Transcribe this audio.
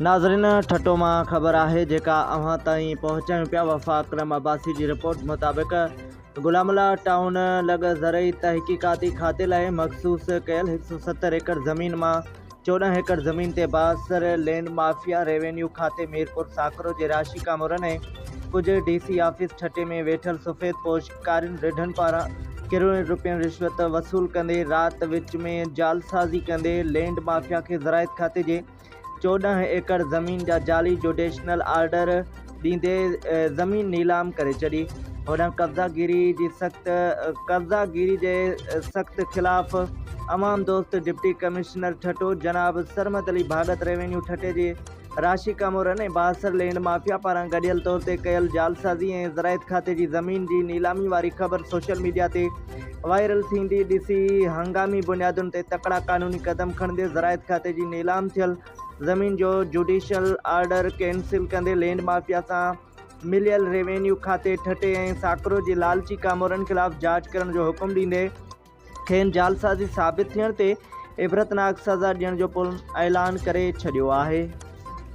ناظرين ٺٽو مان خبر آهي جيڪا اوهان تائين پهچايون پيا وفا اڪرم عباسي جي رپورٽ مطابق غلام الله ٽائون لڳ زرعي تحقيقاتي کاتي لاء مخصوص ڪيل 170 ايڪڙ زمين مان 14 ايڪڙ زمين تي بااثر لينڊ مافيا ريونيو کاتي ميرپور ساڪرو جي راشي ڪامورن ۽ ڪجهه ڊي سي آفيس ٺٽي ۾ ويٺل سفيد پوش ڪارين رڍن پاران ڪروڙين روپين رشوت وصول ڪندي رات وچ ۾ جعلسازي ڪندي لينڊ مافيا کي زراعت کاتي جي 14 ايڪڙ زمين جا جعلي جوڊيشنل آرڊر ڏيندي زمين نيلام ڪري ڇڏي. هوڏانهن قبضا گيري جي سخت قبضا گيري جي سخت خلاف عوام دوست ڊپٽي ڪمشنر ٺٽو جناب سرمد علي ڀاڳت ريونيو ٺٽي جي راشي ڪامورن ۽ بااثر لينڊ مافيا پاران گڏيل طور تي ڪيل جعلسازي ۽ زراعت کاتي جي زمين جي نيلامي واري خبر سوشل ميڊيا تي وائرل ٿيندي ڏسي هنگامي بنيادن تي تڪڙا قانوني قدم کڻندي زراعت کاتي جي نيلام ٿيل زمين جو جوڊيشل آرڊر ڪينسل ڪندي لينڊ مافيا سان مليل ريونيو کاتي ٺٽي ۽ ساڪرو جي لالچي ڪامورن خلاف جاچ ڪرڻ جو حڪم ڏيندي کين جعلسازي ثابت ٿيڻ تي عبرتناڪ سزا ڏيڻ جو پڻ اعلان ڪري ڇڏيو آهي.